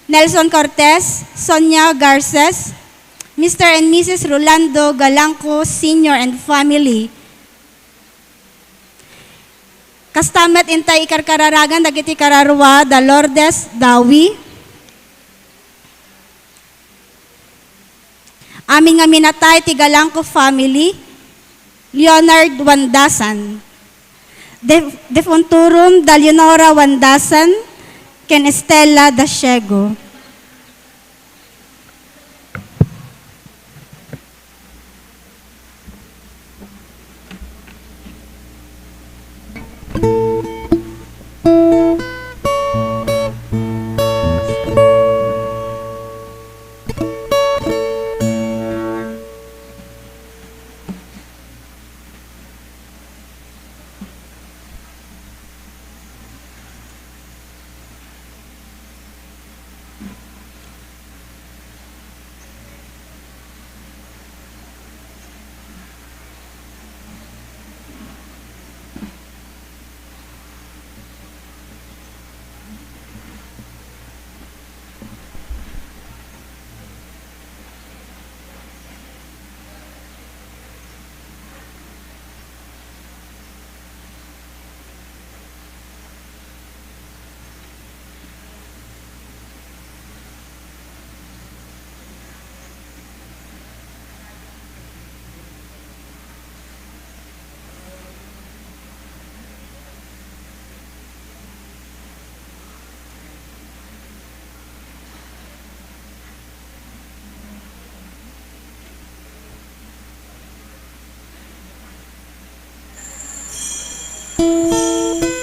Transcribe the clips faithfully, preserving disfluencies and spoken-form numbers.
Nelson Cortez, Sonia Garces, Mister and Missus Rolando Galangco Senior and family. Kasta met intay ikarkararagan dagiti kararua da Lourdes Dawi. Amin nga minatay ti Galangco family, Leonard Wandasan. Def-, defuntorum da Leonora Wandasan ken Estela Dasiego.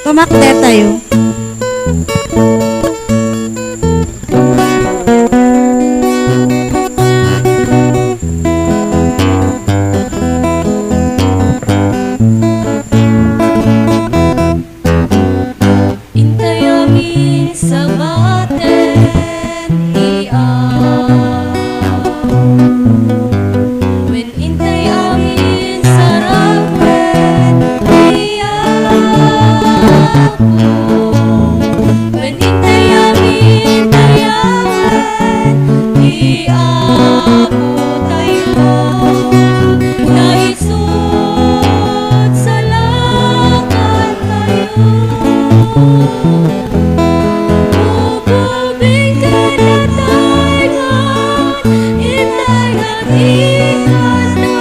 Tumakdertayo. Intay amin sangaten ti Apo. Wen intay amin sarawen ti Apo. Wen intay amin dayawen ti Apotayo. Naisut salakan tayo. Ubing ken natay nga, itay nga ti kasta,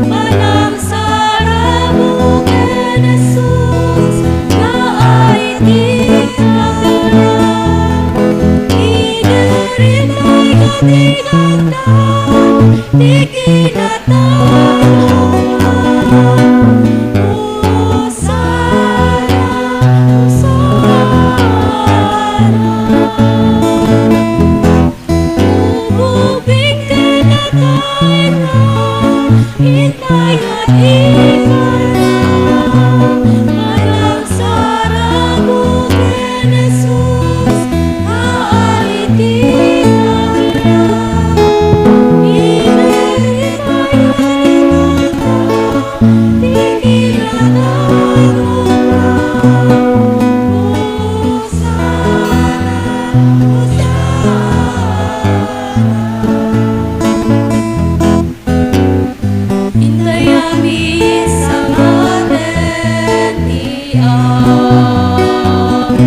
manangsarabo ken Jesus, nga ay ti agara. Idiritay nga ti kasta, ti kinatay. Hosanna, Hosanna. Ubing ken natay nga, itay nga ti kasta, manangsarabo ken Jesus, nga ay ti agara. Idiritay nga ti kasta, Intay amin sangaten ti Apo.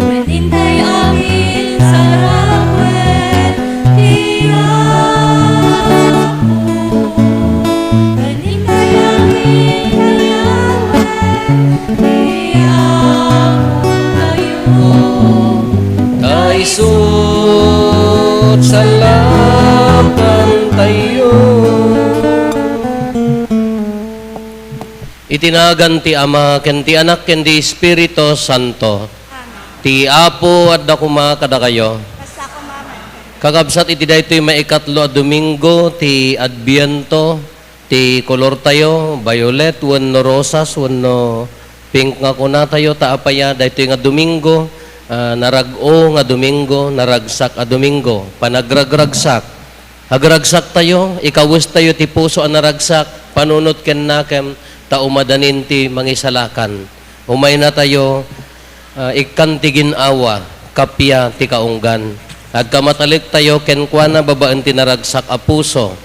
Wen intay amin sarawen ti Apo. Wen intay amin dayawen ti Apotayo. Naisut salakan tayo. Iti nagan ti Ama, ken ti Anak, ken ti Espiritu Santo. Amen. Ti Apo adda koma kadakayo. Kasta koma met. Kakabsat, iti daytoy maikatlo a Domingo ti Adbiento, ti kolortayo, violet wenno rosas wenno pink nga kunatayo, ta apay a daytoy nga Domingo, ah, narag-o nga Domingo, naragsak a Domingo, panagragragsak. Agragsaktayo, ikawestayo ti puso a naragsak, panunot ken nakem, ta umadanin ti Mangisalakan. Umaynatayo, ah, ikkan ti gin-awa. kappia ti kaunggan. Agkamatalektayo kenkuana babaen ti naragsak a puso.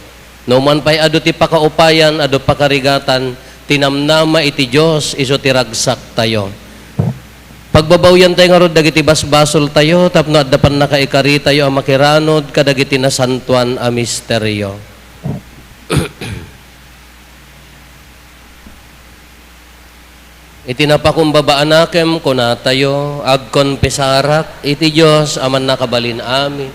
No man pay adu ti pakaupayan, adu pakarigatan, ti namnama iti Dios isu ti ragsaktayo. Pagbabawiantayo ngarud dagiti basbasoltayo tapno adda pannakaikaritayo a makiranud kadagiti nasantoan a misterio. Iti napakumbaba a nakem, kunatayo, agkonfesarak iti Dios a mannakabalin amin,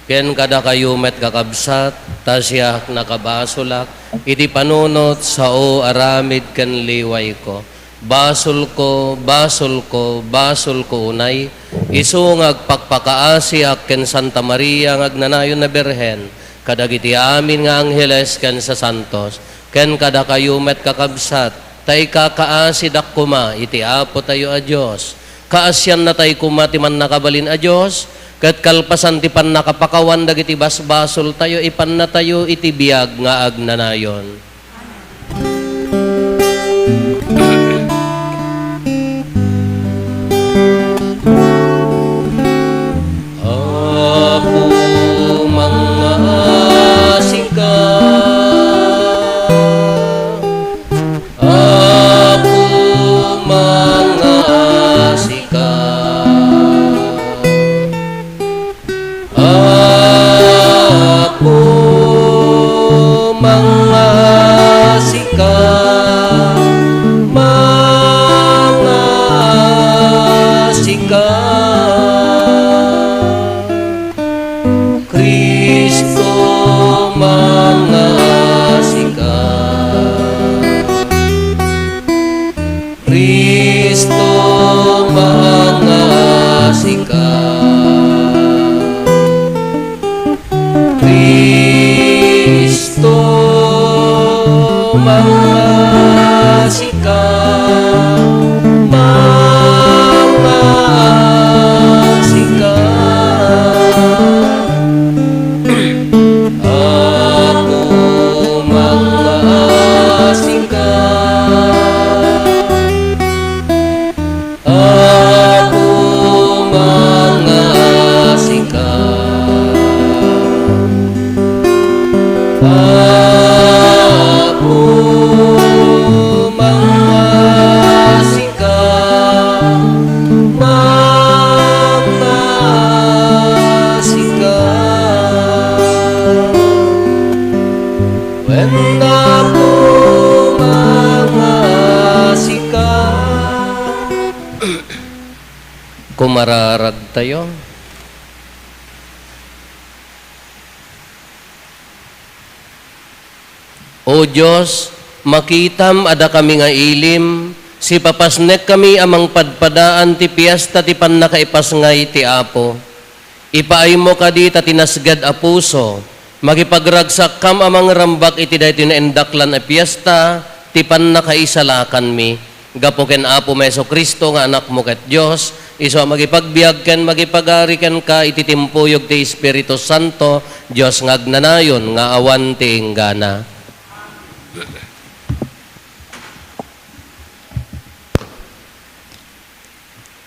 ken kadakayo met, kakabsat, ta siak nakabasolak iti panunot, sao, aramid, ken liwayko. Basolko, basolko, basolko unay, isu nga agpakpakaasiak ken Santa Maria nga agnanayon a Birhen, kadagiti amin nga angheles ken sasantos, ken kadakayo met, kakabsat, ta ikakaasidak koma iti Apotayo a Dios. Kaasiannatay koma ti Mannakabalin a Dios, ket kalpasan ti pannakapakawan dagiti basbasoltayo, ipannatayo iti biag nga agnanayon. Apo, mangngaasika. Apo, mangngaasika. Apo, mangngaasika, mangngaasika. Cristo, mangngaasika. Cristo, mangngaasika. Cristo, mangngaasika, mangngaasika. Apo, mangngaasika. Apo, mangngaasika. Apo, mangngaasika. Mangngaasika. Wen, Apo, mangngaasika. Kumararagtayo. O Dios, makitam a dakami nga ilim, sipapasnekkami a mangpadpadaan ti piesta ti pannakaipasngay ti Apo. Ipaaymo kadi ta ti nasged a puso, makipagragsakkam a mangrambak iti daytoy naindaklan a piesta ti pannakaisalakanmi. Gapu ken Apomi Jesu-Cristo nga Anakmo ket Dios, isu a mangipagbiag ken mangipagari kenka iti timpuyog ti Espiritu Santo, Dios nga agnanayon nga awan ti inggana.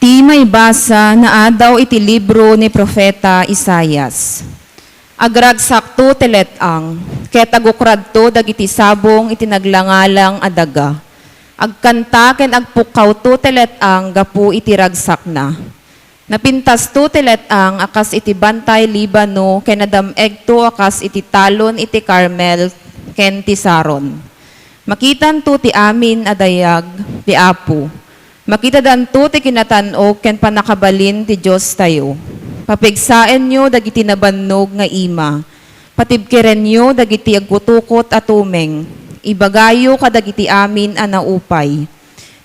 Ti maibasa naadaw iti libro ni Profeta Isaias. Agragsakto ti let-ang, ket agukradto dagiti sabong iti naglangalang a daga. Agkanta ken agpukkawto ti let-ang gapu iti ragsakna. Napintasto ti let-ang a kas iti bantay Libano ken nadam-egto a kas iti talon iti Carmel ken ti Saron. Makitanto ti amin a dayag ti Apo. Makitadanto ti kinatan-ok ken pannakabalin ti Diostayo. Papigsaenyo dagiti nabannog nga ima. Patibkerenyo dagiti agkutukot a tumeng. Ibagayo kadagiti amin a naupay.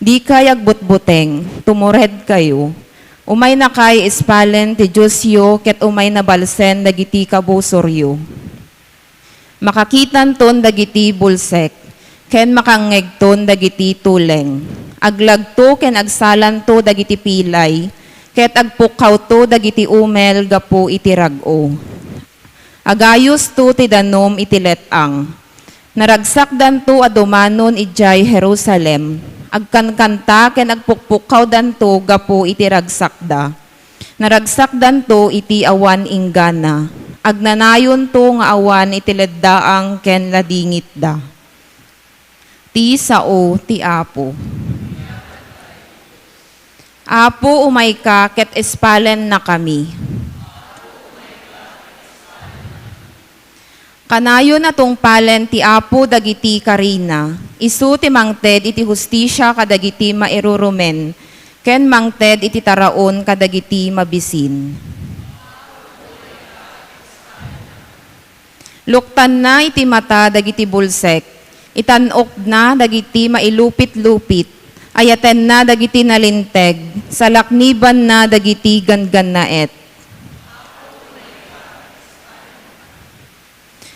Dikay agbutbuteng, tumuredkayo. Umaynakay ispalen ti Diosyo ket umayna balsen dagiti kabusoryo. Makakitanton dagiti bulsek, ken makangngegton dagiti tuleng. Aglagto ken agsalanto dagiti pilay, ket agpukkawto dagiti umel gapu iti rag-o. Agayusto ti danum iti let-ang. Naragsakdanto a dumanon idiay Jerusalem. Agkankanta ken agpukpukkawdanto gapu iti ragsakda. Naragsakdanto iti awan inggana. Agnanayonto nga awan iti leddaang ken ladingitda. Ti sao ti Apo. Apo, umayka ket espalennakami. Kanayon a tungpalen ti Apo dagiti karina, isu ti mangted iti hustisia kadagiti mairurumen, ken mangted iti taraon kadagiti mabisin. Luktanna iti mata dagiti bulsek, itan-okna dagiti mailupitlupit, ayatenna dagiti nalinteg, salaknibanna dagiti ganggannaet.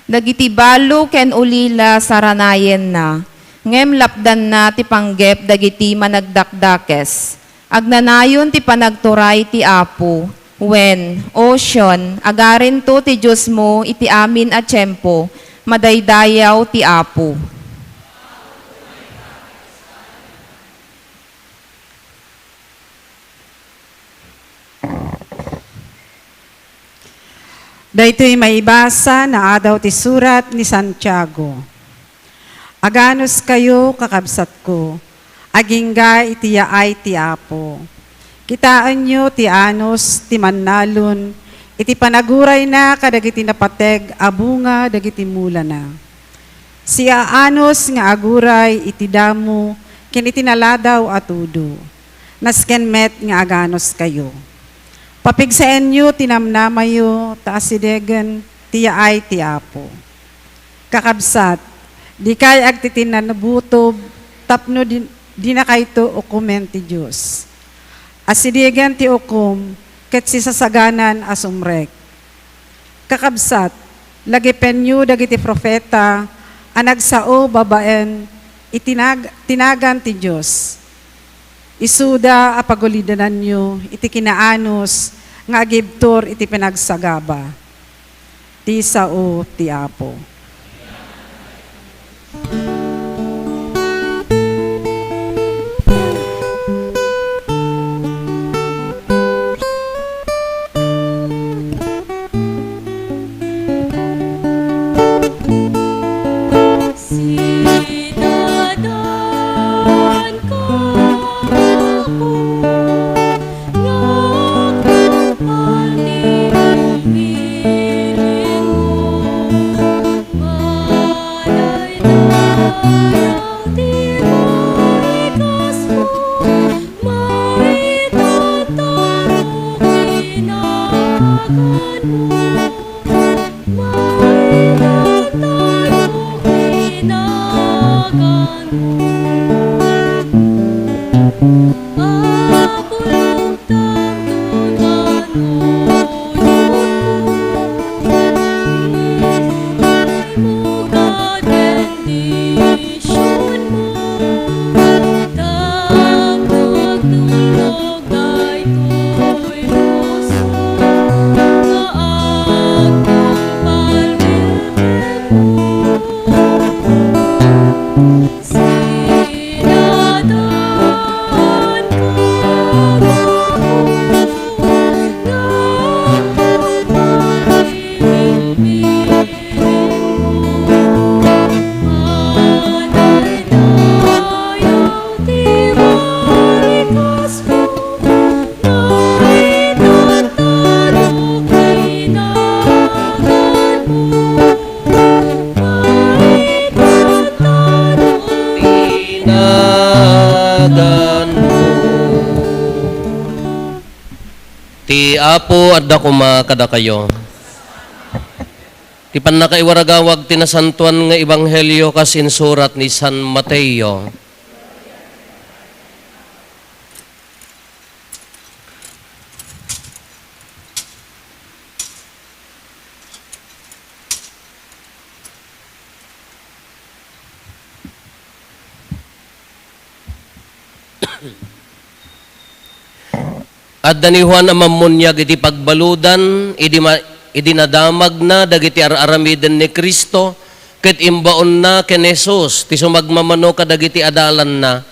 Dagiti balo ken ulila saranayenna, ngem lapdanna ti panggep dagiti managdakdakes. Agnanayon ti panagturay ti Apo. Wen, O Sion, agarinto ti Diosmo iti amin a tiempo, madaydayaw ti Apo. Daytoy maibasa nga adaw ti surat ni Santiago. Aganuskayo, kakabsatko, agingga iti yaay ti Apo. Kitaenyo ti anus ti mannalon iti panagurayna kadagiti napateg a bunga dagiti mulana. Siaanus nga aguray iti damo ken iti naladaw a tudo. Nasken met nga aganuskayo. Papigsaenyo ti namnamayo ta asidegen ti yaay ti Apo. Kakabsat, dikay agtitinnabutob tapno di-, dinakayto ukomen ti Dios. Asidegen ti ukom ket sisasaganan a sumrek. Kakabsat, lagipenyo dagiti profeta a nagsao babaen iti nag-, ti nagan ti Dios. Isuda a pagulidananyo iti kinaanus nga agibtur iti pinagsagaba. Ti sao ti Apo. Ti Apo adda koma kadakayo. Ti pannakaiwaragawag ti nasantoan nga ebanghelio kas insurat ni San Mateo. Adda ni Juan a Mammuniag iti pagbaludan, idi ma-, idi nadamagna dagiti ar-aramiden ni Cristo, ket imbaonna ken Jesus ti sumagmamano kadagiti adalanna.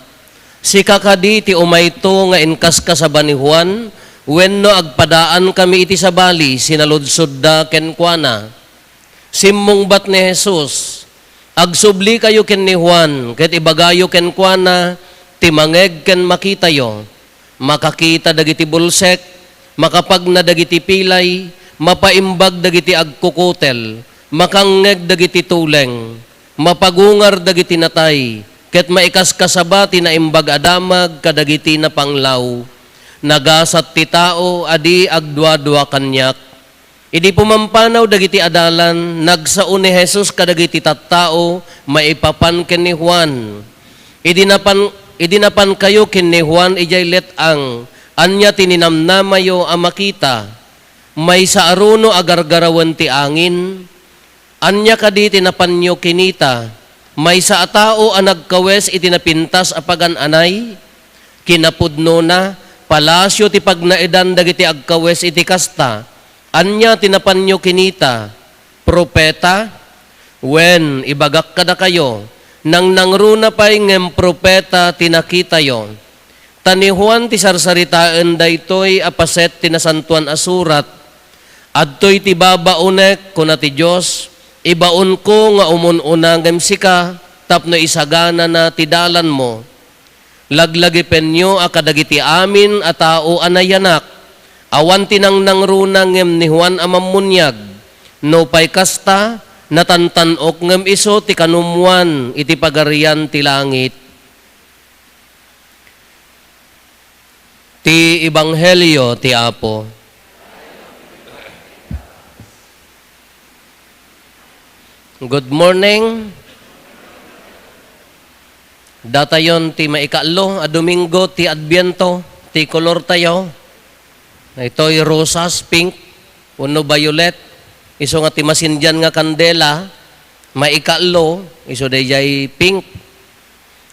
Sika kadi ti umayto nga inkaskasaba ni Juan, Wenno agpadaankami iti sabali, sinaludsodda kenkuana. Simmungbat ni Jesus, "Agsublikayo ken ni Juan, ket ibagayo kenkuana ti mangngeg ken makitayo. Makakita dagiti bulsek, makapagna dagiti pilay, mapaimbag dagiti agkukutel, makangngeg dagiti tuleng, mapagungar dagiti natay, ket maikaskasaba ti naimbag a damag kadagiti napanglaw. Nagasat ti tao a di agduadua kaniak." Idi pumampanaw dagiti adalan, nagsao ni Jesus kadagiti tattao maipapan ken ni Juan. "Idi napan, idi napankayo ken ni Juan idiay let-ang, ania ti ninamnamayo a makita? Maysa a runo a gargarawen ti angin? Ania kadi ti napanyo kinita? Maysa a tao a nagkawes iti napintas a pagan-anay? Kinapudnona, palasio ti pagnaedan dagiti agkawes iti kasta. Ania ti napanyo kinita? Propeta? Wen, ibagak kadakayo, nangnangruna pay ngem propeta ti nakitayo. Ta ni Juan ti sarsaritaen daytoy a paset ti Nasantoan a Surat, 'Adtoy ti babaonek,' kuna ti Dios, 'Ibaonko nga umun-una ngem sika tapno isaganana ti dalanmo.' Laglagipenyo a kadagiti amin a tao a nayanak, awan ti nangnangruna ngem ni Juan a Mammuniag. Nupay kasta, natantan-ok ngem isu ti kanumwan iti Pagarian ti langit." Ti Ebanghelio ti Apo. Good morning. Datayon ti maikaallo a Domingo ti Adviento, ti kolortayo. Daytoy rosas, pink, wenno violet. Isu nga ti masindian nga kandela, maikaallo, isu dayjay pink.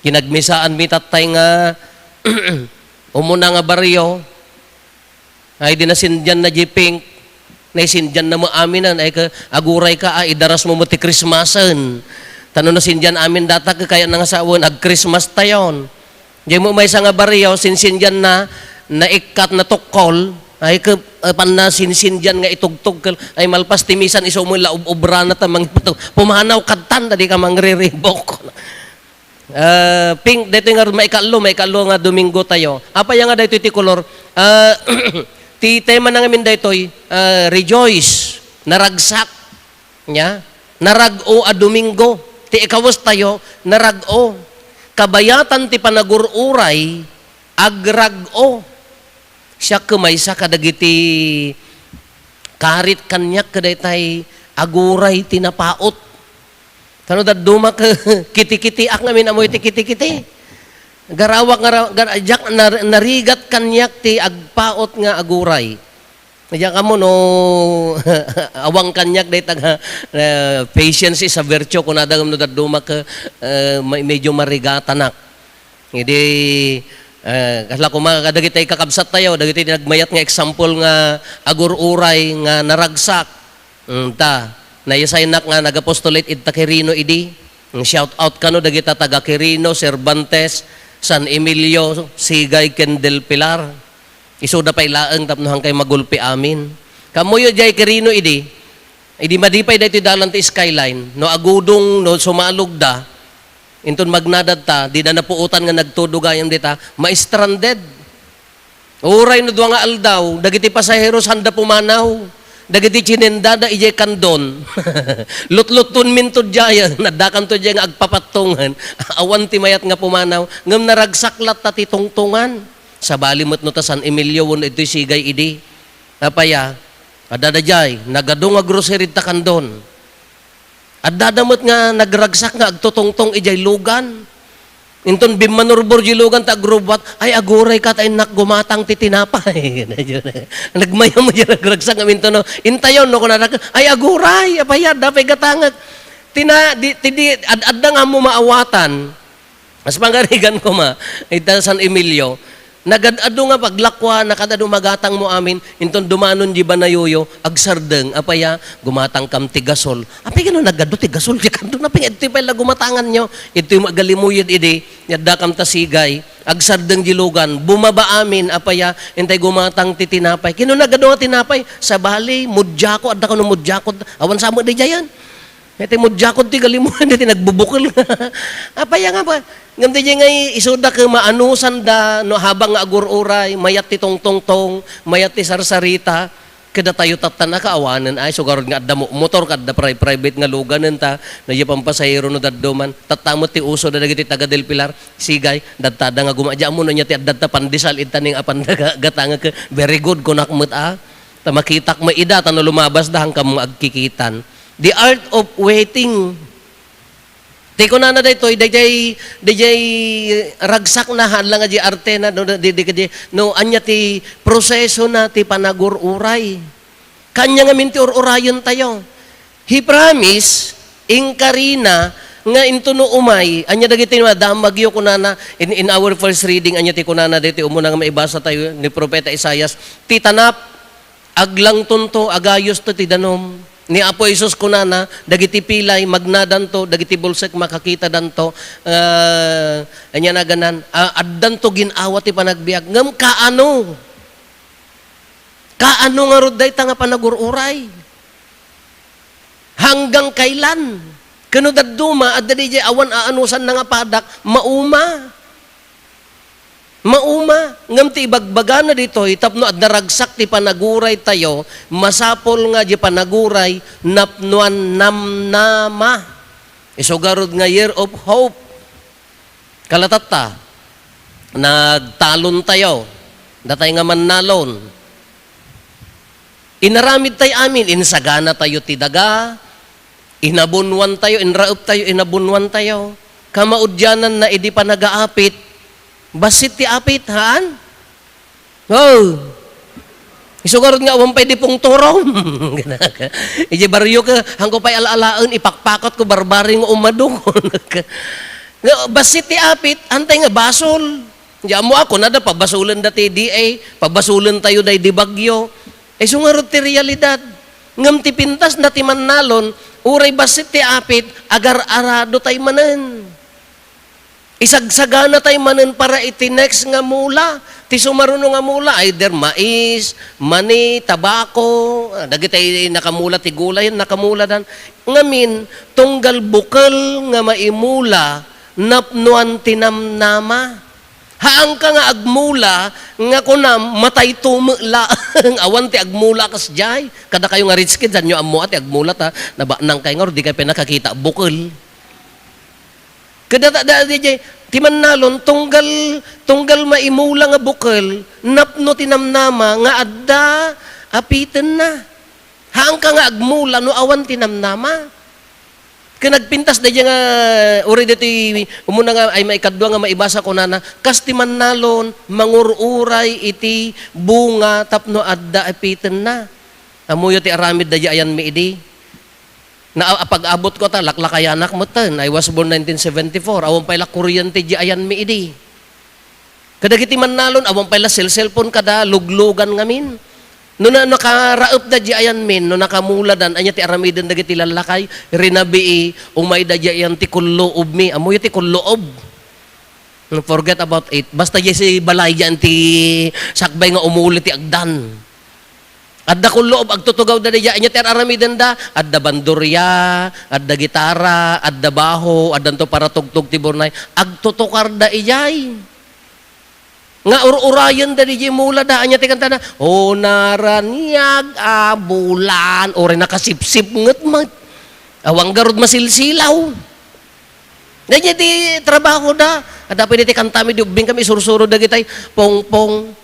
Kinagmisaanmi tattay nga umuna nga barrio, ay di nasindianna di pink, naisindianna met aminen, ay ka, aguray ka, a, idarasmo met ti Christmasen. Ta no nasindian amin data, kayatna nga sawen, ag-Christmas tayon. Di mo maysa nga barrio, sinsindianna, naikkat, natukkol, ay ka, a, panna sinsindian nga itugtog, ka, ay malpas ti misan, isu met la ub-, ubrana ta mangipatug. Pumanaw kadtan, ta di ka mangriribok. Ah, pink, daytoy nga maikaallo, maikaallo nga Domingo tayo. Apay nga daytoy ti kolor? Ah, ti tema na ngamin daytoy, ah, rejoice, naragsak. Nya? Narag-o a Domingo. Ti ikawes tayo, narag-o. Kabayatan ti panagur-uray, agrag-o. Siak ket maysa kadagiti karit kaniak kadaytay aguray ti napaut. Tano dadduma ket kitikitiak ngamin ammoy ti kitikiti. Garawak nga ra-, gar-, diak nar-, narigat kaniak ti agpaut nga aguray. Diak ammo no awang kaniak dayta nga, eh, patience is a virtue, kunada ngem no dadduma ket, eh, me-, medyo marigatanak. Idi, eh, kasla koma kadagiti kakabsat tayo, dagiti nagmayat nga example nga agur-uray nga naragsak. Mm, ta, naisaynak nga nag-apostolate ita Quirino idi. Mm, shout out kano dagita taga Quirino, Cervantes, San Emilio, Sigay, ken Del Pilar. Isuda pay laeng tapno hankay magulpi amin. Kammuyo jay Quirino idi, idi madi pay daytoy dalan ti skyline, no agudong, no sumalogda, inton magnadad ta, dida napuotan nga nagtudo gayam dita, ma-stranded. Uray no dua nga aldaw, dagiti pasahero sanda pumanaw, dagiti tsinendada idiay Candon. Lutlutton minto diay, naddakanto diay nga agpapattongen. Awan ti mayat nga pumanaw, ngem naragsak latta ti tungtongan. Sabali met no ta San Emilio wenno itoy Sigay idi. Apay a, adda daydiay, nagadu nga grocery ta Candon. Adda da met nga nagragsak nga agtutungtong idiay lugan. Inton bimmanurbor di lugan ta agrubbuat, "Ay, aguray ka, ta innak gumatang ti tinapay." Nagmayam di nagragsak nga mintuno. Intayon, no, kunana, "Ay, aguray, apay, adda pay gatangek." Tina, di, ti, di, ad-, adda nga ammo maawatan. Mas pangarigan koma, ita San Emilio, Nagad-adu nga paglakuan, nagad-adu magatang mo amin, inton dumanon di banayoyo, agsardeng, apay a, gumatang kam ti gasol. Apay kano nagad-adu ti gasol, di kano naping edto pay la gumatangan nyo. Ito'y magalimuyod idi, yadda kam ta sigay, agsardeng di lugan, bumaba amin, apay a, intay gumatang ti tinapay. Kino nagad-adu nga tinapay? Sabali, mudyako, adda kano mudyako, awan sa mo di jayan. Iti mudyakod ti galimuan, iti nagbubukel. Apay nga ba? Ngem di ngay isuda ket maanusan da, no, habang nga agur-uray, mayat ti tongtongtong, mayat ti sarsarita, kadatayo tatta nakaawanen, ay, sugarod nga adda mo-, motor, kadda pri-, private nga luganen ta, no, di pampasahero no dadduman, tatta met ti uso da dagiti taga Del Pilar, sigay, dadtada nga guma-, di ammo no nya ti adda ta pandesal, ita ning apan daga, gatanga ke, very good, kunak met, a. Ta makitak met ida, ta no lumabas da, hangkam nga agkikitan. The art of waiting. Ti kunana daytoy, dayjay, dayjay ragsakna, haan la nga di artena, no, di, di, di, no, ania ti prosesona ti panagur-uray. Kanya ngamin ti ur-urayentayo. He promise, inkarina, nga intono umay, ania dagiti nga damagyo kunana, in, in our first reading, ania ti kunana daytoy, umuna nga maibasa tayo, ni Propeta Isaias, ti tanap, aglangtonto, agayosto ti danum. Ni Apo Jesus kunana, dagiti pilay, magnadanto, dagiti bulsek, makakitadanto, ah, ania naganan, ah, addanto gin-awa ti panagbiag. Ngem kaano? Kaano ngarud dayta nga panagur-uray? Hanggang kailan? Ken no dadduma, adda diay awan aanusanna nga padak, mauma. Mauma, ngem ti ibagbagana ditoy, tapno adda ragsak ti panaguray tayo, masapul nga di panaguray, napnoan namnama. Isu garud nga year of hope. Kalatatta, nagtalon tayo. Datay nga mannalon. Inaramid tay amin, insagana tayo ti daga, inabunwan tayo, inraep tayo, inabunwan tayo. Kamaudianan na idi panagaapit, bassit ti apit, haan? Oh. Isu garud nga awan pay di pungturom. Iti barrio ka, hangko pay ala-alaen, ipakpakot ko barbari nga umado. Nga, bassit ti apit, antay nga basol. Di ammo ako, nada, pabasolen da ti D A, pabasolen tayo day di bagyo. Isu ngarud ti realidad. Ngem ti pintas na ti mannalon, uray bassit ti apit, agar-arado tay manen. Isagsagana tay manen para iti next nga mula. Ti sumaruno nga mula, either mais, mani, tabako, ah, dagiti nakamula ti gulay, nakamula dan. Ngamin, tunggal bukel nga maimula, napnoan ti namnama. Haanka nga agmula, nga kunam, matay tume laeng. Awan ti agmula kasdiay. Kadakayo nga rich kids, anyo ammo a ti agmula ta, nabanang kay nga, di kay pinakakita, bukel. Kadata, da, di, di, ti mannalon, tunggal, tunggal maimula nga bukel, napno ti namnama nga adda apitenna. Haanka nga agmula no awan ti namnama. Ken nagpintas daydiay nga, uray ditoy umuna nga, ay maikadua nga maibasa kunana, kas ti mannalon, mangur-uray iti bunga tapno adda apitenna. Ammoyo ti aramid daydiay ayanmi idi. Na, a, pag-abot ko ta, laklakayanak metten. I was born nineteen seventy-four. Awan pay la kuryente di ayanmi idi. Kadagiti mannalon, awan pay la cell-, cellphone kada luglugan ngamin. No na, nakaraep da di ayanmin, no nakamula dan, ania ti aramiden dagiti lallakay, rinabii, umay da di ayan ti kulluobmi. Ammoyo ti kulluob. Forget about it. Basta diay si balay diyan ti sakbay nga umuli ti agdan. Adda kulluob, agtutugaw da diay. Ania ti ar-aramiden da? Adda bandurya, adda gitara, adda baho, addanto para tugtog ti burnay. Agtutukar da ijay. Nga ur-urayen da diay mula da. Ania ti kanta na? O naraniag a bulan. Uray nakasipsip nget met. Awan garud masilsilaw. Daydiay ti trabaho da. Adda pay daydiay kantami di ubbing kami, isursuro dagitay, pongpong,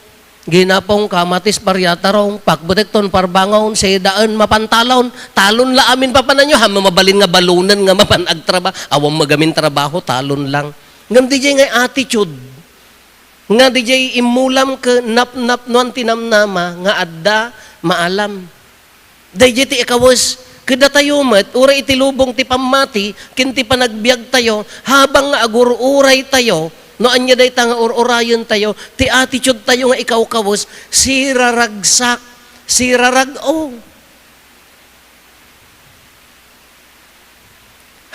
ginapong, kamatis, paryatarong, pakbetekton, parbangon, sedaen, mapan talon. Talon la amin papananyo, ha, mabalin nga balunen nga mapan agtraba-, awan magamin trabaho, talon lang. Ngem daydiay nga attitude, nga daydiay immulam ken napnapnoan ti namnama nga adda maalam. Daydiay ti ikawes, kadatayo met, uray iti lubong ti pammati, ken ti panagbiagtayo, habang nga agur-uraytayo, No ania dayta nga ur-urayentayo, ti attitude tayo nga ikawkawes, siraragsak, sirarag-o.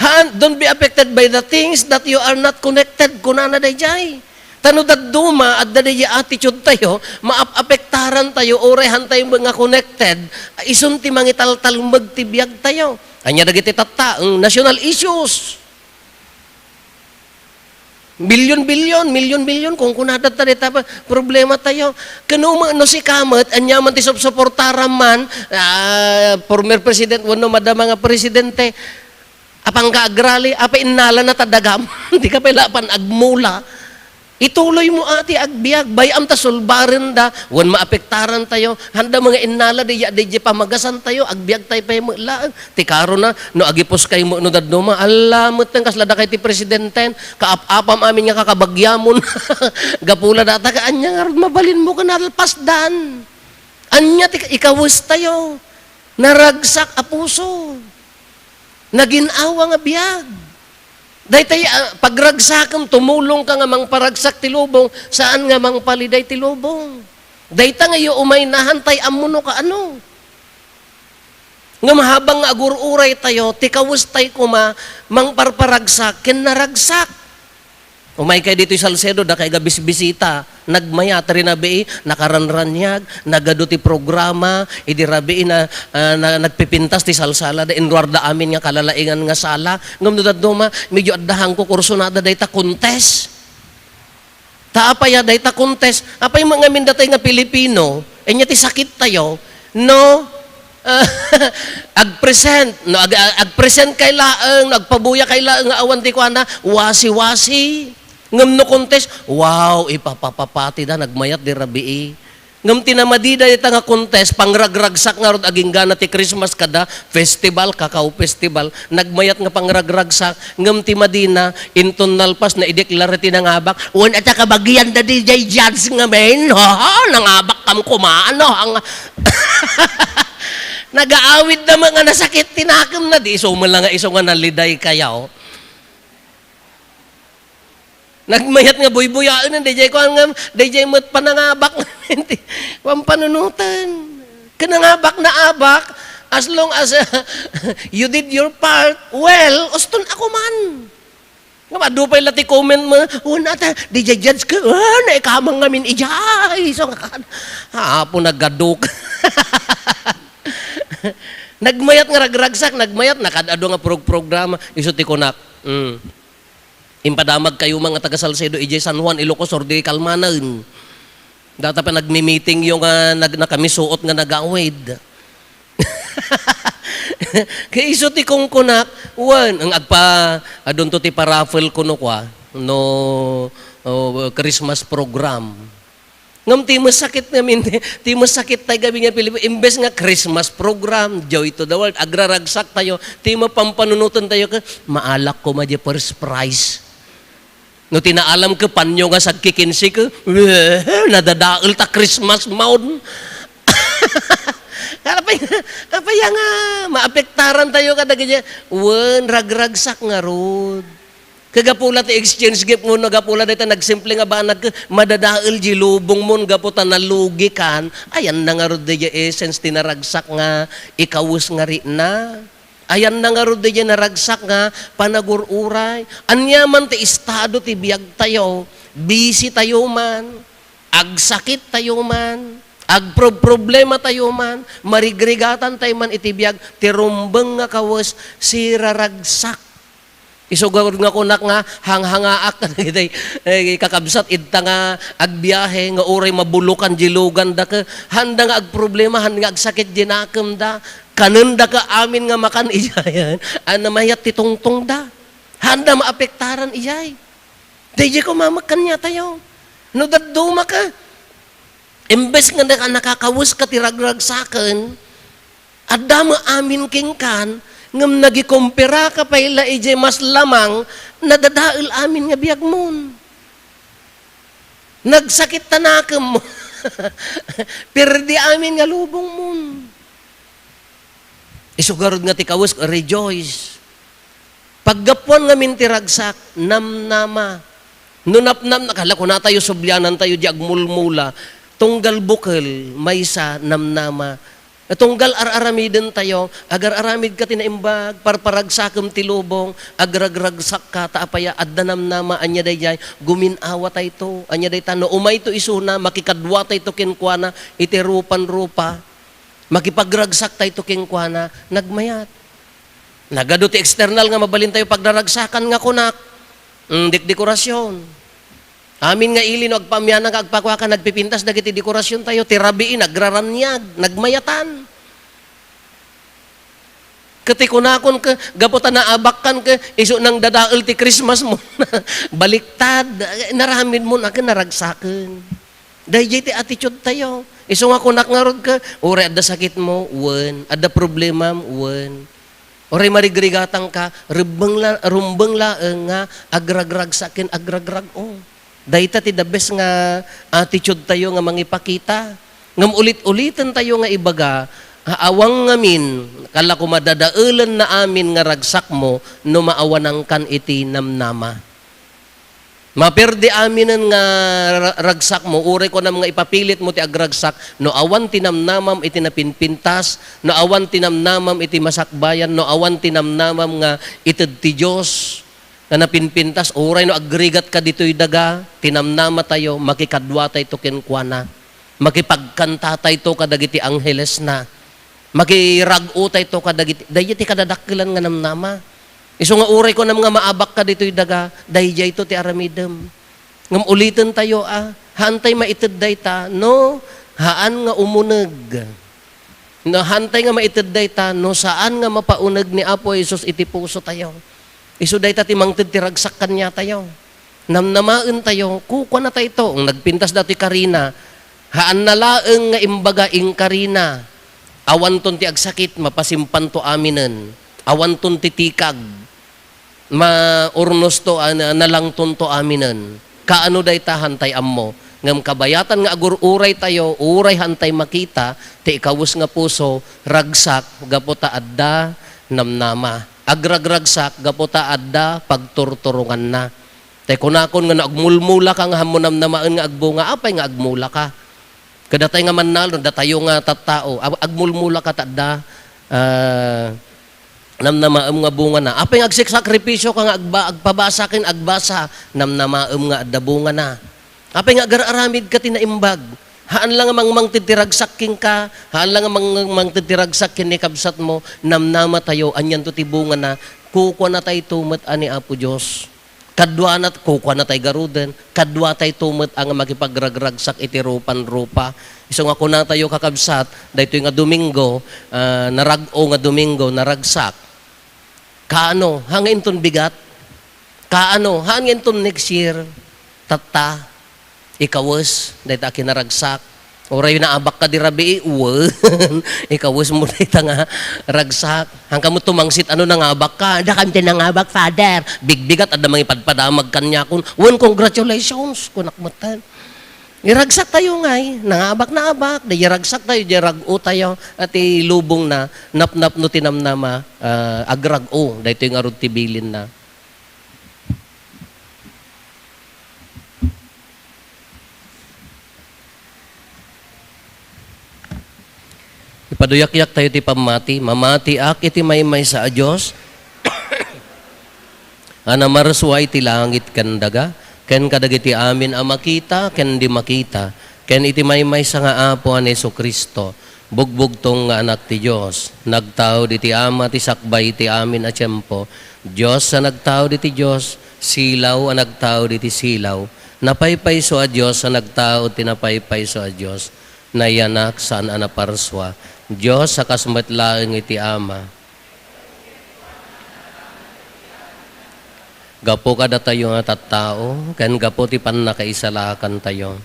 Haan, don't be affected by the things that you are not connected, kunana dayjay. Ta no dadduma, adda dayjay attitude tayo, maap-apektaran tayo, uray han tayo nga connected, isun ti mangitaltalmeg ti biag tayo. Ania dagiti tattaeng national issues. Bilyon-bilyon, milyon-milyon, kunkunada ta dayta pa, problema tayo. Kano met no sika met, ania man ti supsuportaram man, ah, former president, wenno madama nga presidente, apangka agrali, apay innala na ta dagam, di ka pay lapan agmula. Ituloy mo ati agbiag, bay-am ta sulbarenda, wen maapektaran tayo, handa mga innala, di, di, di pamagasan tayo, agbiag tayo pay met laeng. Ti karona, no agipuskay met no dadduma, alla metten kasla dakay ti presidenten, kaap-apam amin nga kakabagiamon. Gapula data ka, ania ngarud mabalinmo ken nalpasdan? Ania ti ikawes tayo? Naragsak a puso. Nagin-awa nga biag. Daytay, ah, pagragsakem, tumulong ka nga mangparagsak ti lubong, saan nga mangpaliday ti lubong. Dayta nga iyo umay nahan tay ammo no kaano. Ngem habang nga agur-uray tayo, ti kawes tay koma mangparparagsak ken naragsak. Umay kay ditoy Salcedo, dakay nga bisbisita, nagmayat, rinabii, nakaranraniag, nagadu ti programa, idi rabii na, ah, na, nagpipintas ti salsala, da inruar da amin nga kalalaingan nga sala. Ngem no dadduma, medyo adda hangko kursunada dayta contest. Ta apay a dayta contest, apay met ngamin datay nga Pilipino, ania ti sakit tayo, no? Agpresent, no? Ag-, ag-, agpresent kay laeng, no? Agpabuya kay laeng nga awan ti kuana, wasi-wasi. Ngem no contest, wow, ipapapapati da, nagmayat di rabii. Ngem ti namadi dayta nga contest, pangragragsak ngarud agingga na ti Christmas kada festival, Cacao Festival. Nagmayat nga pangragragsak, ngem ti madina, inton nalpas na ideklara ti nangabak. Wen, ata kabagian da di jay judge ngamin, ha? Nangabak kam kumaan, no? Ang nagaawid na mga nasakit ti nakem na, di iso man lang nga iso nga naliday kayaw. Nagmayat nga buybuyaen, dayjay kuan nga, dayjay met panangabak, kuan panunoten. Ken nangabak na abak, as long as, uh, you did your part, well, uston ako man. Nga adu pay la ti comment mo, "Oh, nata, di judge ka, ah, naikamang ngamin ijay." So, nga kan, apo, naggadok. Nagmayat nga ragragsak, nagmayat, nakad-adu nga prog-, programa, isu ti kunak. Mm. Impadamag kayo, mga taga Salcedo, idiay San Juan, Ilocos Sur, di kalmanen. Data pa nagmi-meeting yo nga nag-, nakamisuot nga nagawid. Kay isu ti kungkunak, wen, ang agpa-, adunto ti paraffle kuno kwa, no, oh, Christmas program. Ngem ti masakit ngamin, ti masakit tay gamin nga Pilipino, imbes nga Christmas program, Joy to the World, agraragsak tayo, ti mapampanunoten tayo ket maalak koma di first prize. No ti naalam ket panyo nga sagkikinsi ket, nadadael ta Christmas mode. Apay, apay nga maapektaran tayo kadagiti, wen, ragragsak ngarud. Kagapu la ti exchange gift mo, no, gapu la dayta nagsimple nga banag, madadael di lubong mo, gapu ta nalugikan, ayan na ngarud dayjay essence ti naragsak nga ikawes nga rikna. Ayan na ngarud dayjay naragsak nga panagur-uray. Ania man ti estado ti biag tayo, busy tayo man, agsakit tayo man, agproproblema tayo man, marigrigatan tayo man iti biag, ti rumbeng nga kawes, siraragsak. Isu garud nga kunak nga hanghangaak kadagiti, eh, kakabsat, idta nga agbiahe nga uray mabulukan di luganda ket handa nga agproblema, han nga agsakit di nakemda, kanenda ket amin nga makan idiayen, a namayat ti tungtongda. Handa maapektaran idiay. Daydiay ko mamakkan niya tayo. No dadduma ka, imbes nga naka-, nakakawes ka ti ragragsaken, adda met amin kenkan, ngem nagikumpara ka pay la idiay mas lamang, nadadael amin nga biagmon. Nagsakit ta nakem mo. Pirdi amin nga lubongmon. Isu garud nga ti kawes, rejoice. Paggapuan ngamin ti ragsak, namnama. No napnam, nakala, kunatayo, sublianantayo di agmulmula. Tunggal bukel, maysa, namnama. Tunggal ar-aramidentayo, agar-aramid ka ti naimbag, parparagsakem ti lubong, agragragsak ka, ta apay a, adda namnama, ania daydiay, gumin-awatayto, ania dayta, no umayto isuna, makikaduatayto kenkuana, iti rupan-rupa. Makipagragsaktayo kenkuana, nagmayat. Nagadu ti external nga mabalintayo pagraragsakan nga kunak, mm, dekdekorasyon. Amin nga ili no agpamiana nga agpakuaka, nagpipintas dagiti dekorasyontayo, ti rabii, nagraraniag, nagmayatan. Ket ti kunakon ke, gapu ta naabakkan ke, isu nang dadael ti Christmas mo. Baliktad, naramid mo na ke, naragsaken. Daydiay ti attitude tayo. Isu nga kunak ngarud ke, uray adda sakit mo, wen. Adda problemam, wen. Uray marigrigatang ka, rumbeng la-, rumbeng laeng nga agragragsak ken agragrag-o. Dayta ti the best nga attitude tayo nga mangipakita. Ngem ulit-uliten tayo nga ibaga, a-, awan ngamin, kala ko madadaelen na amin nga ragsak mo no maawanangkan iti namnama. Maperdi aminen nga ra-, ragsak mo, uray kunam nga ipapilit mo ti agragsak, no awan ti namnamam iti napinpintas, no awan ti namnamam iti masakbayan, no awan ti namnamam nga ited ti Dios nga napinpintas, uray no agrigat ka ditoy daga, ti namnama tayo, makikadua tayto kenkuana. Makipagkanta tayto kadagiti anghelesna. Makirag-o tayto kadagiti, daydiay ti kadadakkelan nga namnama. Isu nga uray kunam nga maabak ka ditoy daga, daydiayto ti aramidem. Ngem uliten tayo a, haantay maited dayta, no, haan nga umuneg. No, haantay nga maited dayta, no, saan nga mapauneg ni Apo Jesus iti puso tayo. Isu dayta ti mangted ti ragsak kaniatayo. Namnamaentayo, kukuana tayto, nagpintas datoy karina, haanna laeng nga imbaga inkarina, awanton ti agsakit, mapasimpanto aminen, awanton ti tikag, maurnosto, a, na-, nalangtonto aminen. Kaano dayta, haantay ammo. Ngem kabayatan nga agur-uray tayo, uray haantay makita, ti ikawes nga puso, ragsak, gapu ta adda namnama. Agragragsak, gapu ta adda pagturturonganna. Tay kunakon nga no agmulmula ka nga hammo namnamaen nga agbunga, apay nga agmula ka? Kadatay nga mannalon, datayo nga tattao, ag-, agmulmula ka ta adda, ah, namnamaem nga bungana. Apay nga agsiksakripisyo ka nga agba-, agpabasa ken agbasa, namnamaem nga adda bungana. Apay nga agar-aramid ka ti naimbag? Haan la nga mangmangted ti ragsak kenka, haan la nga mang-, mangted ti ragsak ken ni kabsatmo, namnama tayo, anianto ti bungana, kukuana tayto met a ni Apo Dios. Kaduana, kukuana tay garuden, kadua tayto met a nga makipagragragsak iti rupan-rupa. Isu nga kuna tayo, kakabsat, daytoy nga Domingo, ah, narag-o nga Domingo, naragsak. Kaano? Ha nga inton bigat? Kaano? Haan nga inton next year? Tatta? Ikawes dayta a kinaragsak. Uray naabak ka di rabii, wen. Ikawes mo dayta nga ragsak. Hangka mo tumangsit, ano, nangabak ka? Dakami ti nangabak, Father. Bigbigat, adda mangipadpadamag kaniakon. Wen, congratulations, kunak metten. Iragsak tayo ngay, nangabak, naabak, di iragsak tayo, di rag-o tayo, at ilubong na, napnapno ti namnama, ah, agrag-o, daytoy ngarud ti bilin na. Ipaduyakyak tayo ti pammati. Mamatiak iti maymaysa a Dios a namarsua iti langit ken daga, ken kadagiti amin a makita ken di makita, ken iti maymaysa nga Apo a ni Jesu-Cristo, bugbugtong nga Anak ti Dios, nagtaud iti Ama ti sakbay iti amin a tiempo, Dios a nagtaud iti Dios, silaw a nagtaud iti silaw, napaypayso a Dios a nagtaud ti napaypayso a Dios, nayanak saan a naparsua, Dios a kas met laeng iti Ama. Gapu kadatayo nga tattao, ken gapu ti pannakaisalakantayo.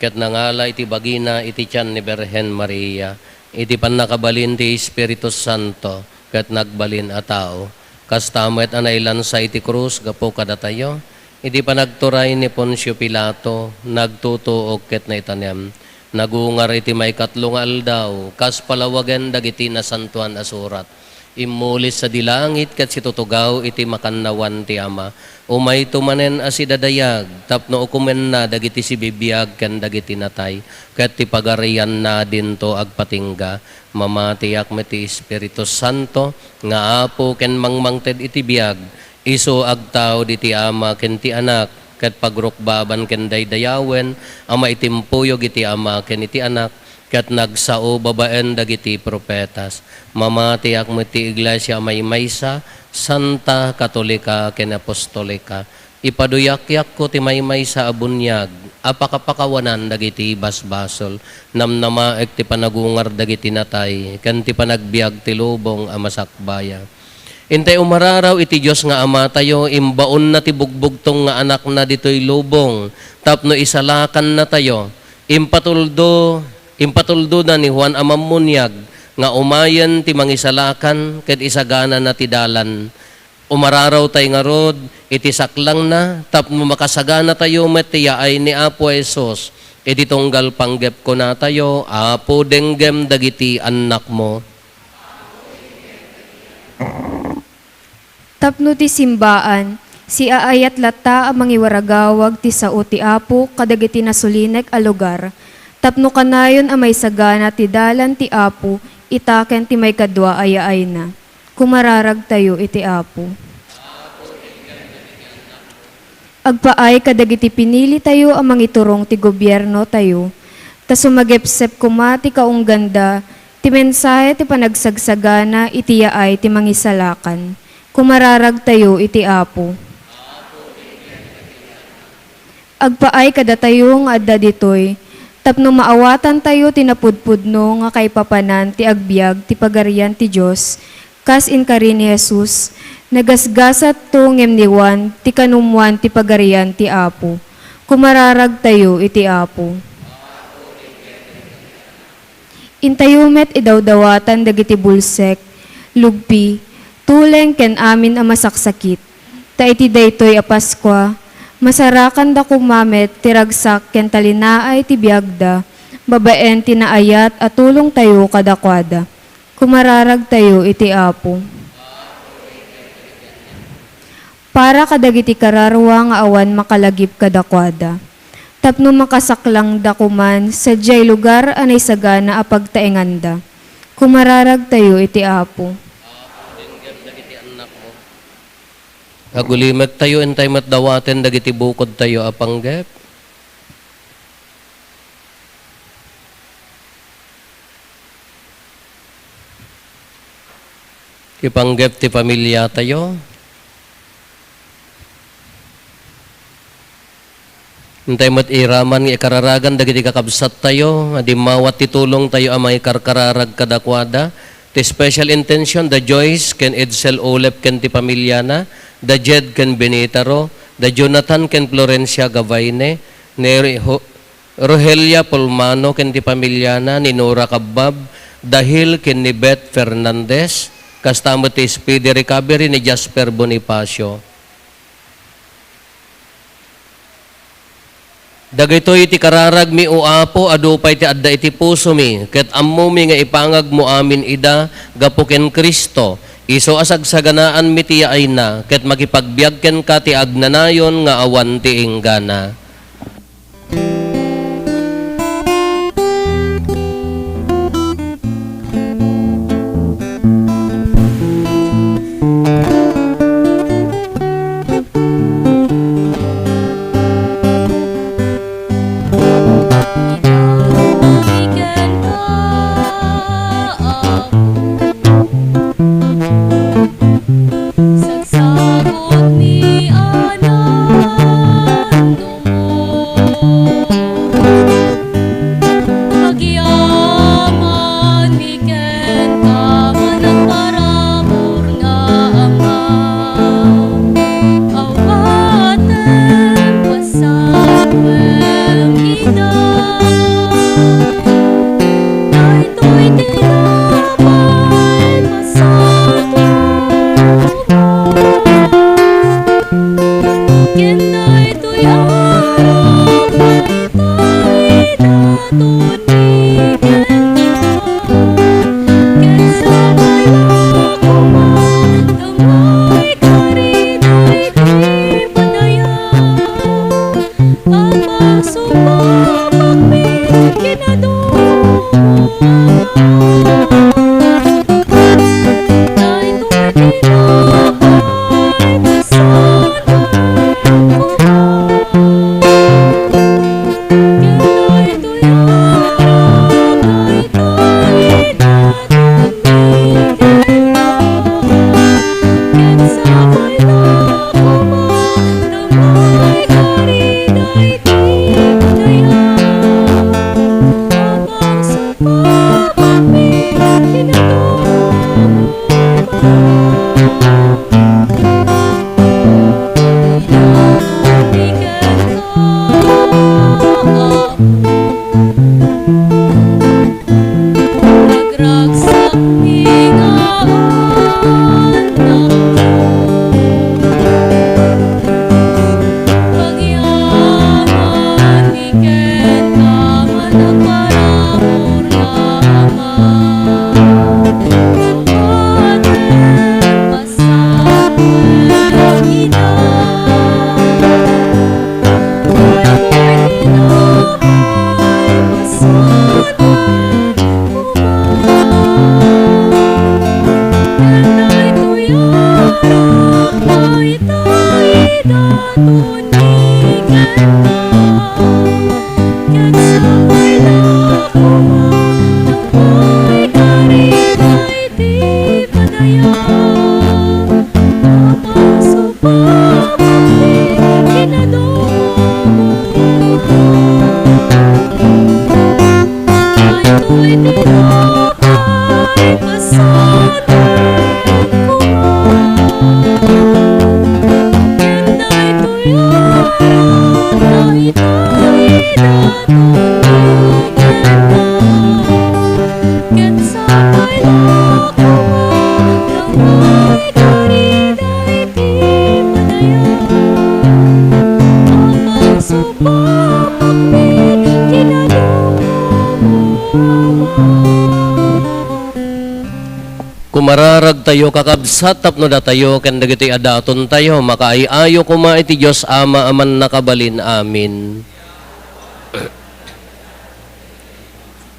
Ket nangala iti bagina iti tian ni Birhen Maria, iti pannakabalin ti Espiritu Santo, ket nagbalin a tao. Kasta met a nailansa iti krus gapu kadatayo, iti panagturay ni Poncio Pilato, nagtutuok ket naitanem. Nagungar iti maikatlo nga aldaw, kas palawagen dagiti Nasantoan a Surat. Immuli sadi langit ket situtugaw iti makannawan ti Ama. Umayto manen a sidadayag tapno ukomenna dagiti sibibiag ken dagiti natay, ket ti pagarianna dinto agpatingga. Mamatiak met ti Espiritu Santo nga Apo ken mangmangted iti biag, isu agtaud iti Ama ken ti Anak, ket pagrukbaban ken daydayawen a maitimpuyog iti Ama ken iti Anak, ket nagsao babaen dagiti profetas. Mamatiak met ti iglesia a maymaysa, santa, katolika, ken apostolika. Ipaduyakko ti maymaysa a buniag a pakapakawanan dagiti basbasol. Namnamaek ti panagungar dagiti natay ken ti panagbiag ti lubong a masakbaya. Intay umararaw iti Dios nga Amatayo, imbaonna ti bugbugtong nga Anakna ditoy lubong tapno isalakannatayo. Impatuldo, impatuldona ni Juan a Mammuniag nga umayen ti Mangisalakan ket isaganana ti dalan. Umararawtay ngarud iti saklangna tapno makasaganatayo met ti yaay ni Apo Jesus. Iti tunggal panggep kunatayo, Apo, denggem dagiti annakmo. Tapno ti simbaan, siaayat latta a mangiwaragawag ti sao ti Apo kadagiti nasulinek a lugar, tapno kanayon a maisagana ti dalan ti Apo ita ken ti maikadua a yaayna. Kumararagtayo iti Apo. Agpaay kadagiti pinilitayo a mangiturong ti gobiernotayo, ta sumagepsep koma ti kaungganda ti mensahe ti panagsagsagana iti yaay ti Mangisalakan. Kumararagtayo iti Apo. Agpaay kadatayo nga adda ditoy, tapno maawatantayo ti napudpudno nga kaipapanan ti agbiag ti Pagarian ti Dios, kas inkari ni Jesus, nagasgasatto ngem ni Juan ti kanummuan ti Pagarian ti Apo. Kumararagtayo iti Apo. Intayo met idawdawatan dagiti bulsek, lugpi, tuleng ken amin a masaksakit. Ta iti daytoy a Paskua, masarakanda koma met ti ragsak ken talinaay ti biagda, babaen ti naayat a tulongtayo kadakuada. Kumararagtayo iti Apo. Para kadagiti kararua nga awan makalagip kadakuada, tapno makasaklangda koman sadiay lugar a naisagana a pagtaenganda. Kumararagtayo iti Apo. Agulimektayo, intay met dawaten dagiti bukodtayo a panggep. Ti panggep ti pamiliatayo. Intay met iraman nga ikararagan dagiti kakabsattayo nga dimmawat ti tulongtayo a mangikarkararag kadakuada. Ti special intention, da Joyce ken Edsel Ulep ken ti pamiliana, da Jed ken Benita Ro, da Jonathan ken Florencia Gavaine, ni Ro-, Rogelia Polmano ken ti pamiliana, ni Nora Cabbab, da Hil ken ni Beth Fernandez, kasta met ti speedy recovery ni Jasper Bonifacio. Dagitoy ti kararagmi, O Apo, adu pay ti adda iti pusomi, ket ammomi nga ipangagmo amin ida gapu ken Cristo, isu a sagsaganaanmi ti yaayna, ket makipagbiag kenka ti agnanayon nga awan ti inggana. Kumararagtayo, kakabsat, tapno datayo ken dagitoy a datontayo makaay-ayo koma iti Dios Ama a Mannakabalin. Amen.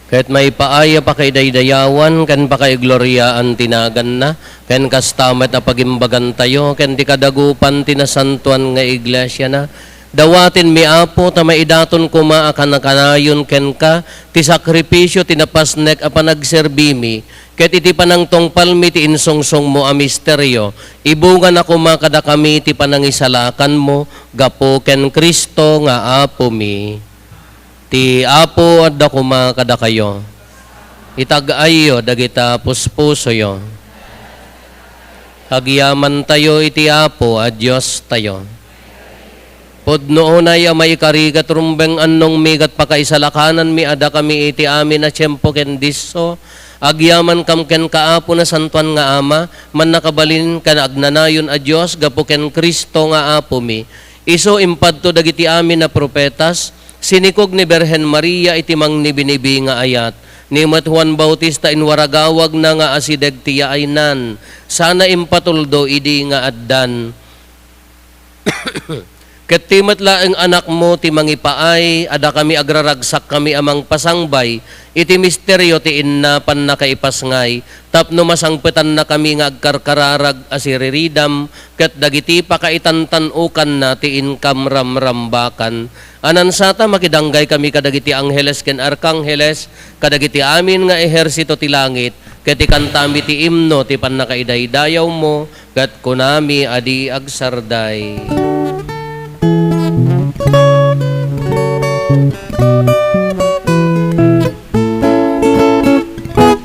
Ket maipaay a pakaidaydayawan ken pakaigloriaan ti naganna, ken kasta met a pagimbagantayo ken ti kadagupan ti nasantoan nga iglesiana. Dawatenmi, Apo, ta maidaton koma a kanakanayon kenka ti sakripisio ti napasnek a panagserbimi, ket iti panangtungpalmi ti insungsongmo a misterio, ibungana koma kadakami ti panangisalakanmo gapu ken Cristo nga Apomi. Ti Apo adda koma kadakayo. Itag-ayyo dagita puspusoyo. Agyamantayo iti Apo a Diostayo. Pudno unay a maikari ket rumbeng annongmi ket pakaisalakananmi a dakami iti amin a tiempo ken disso. Agyamankam kenka, Apo, Nasantoan nga Ama, Mannakabalin ken Agnanayon a Dios, gapu ken Cristo nga Apomi. Isu impadto dagiti amin a profetas, sinikog ni Birhen Maria iti mangnibinibi nga ayat. Ni met Juan Bautista inwaragawagna nga asideg ti yaaynan, sana impatuldo idi nga addan. Ket ti met laeng Anakmo ti mangipaay a dakami agraragsakkami a mangpasangbay iti misterio ti inna pannakaipasngay, tapno masangpetannakami nga agkarkararag a siriridam ket dagiti pakaitantan-okanna ti inkamramrambakan. A nansata, makidanggay kami kadagiti angheles ken arkangheles, kadagiti amin nga ehersito ti langit, ket ikantami ti imno ti pannakaidaydayawmo, ket kunami a di agsarday.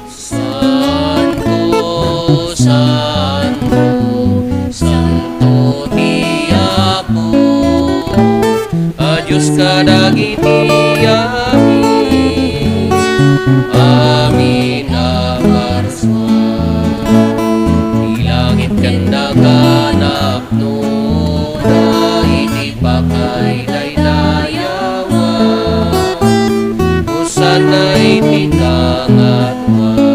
Santo, santo, santo ti Apo, a Dios kadagiti amin, amin a parsua. Ti langit ken daga napnoda iti pakaidaydayawan. Hosanna iti kangatoan.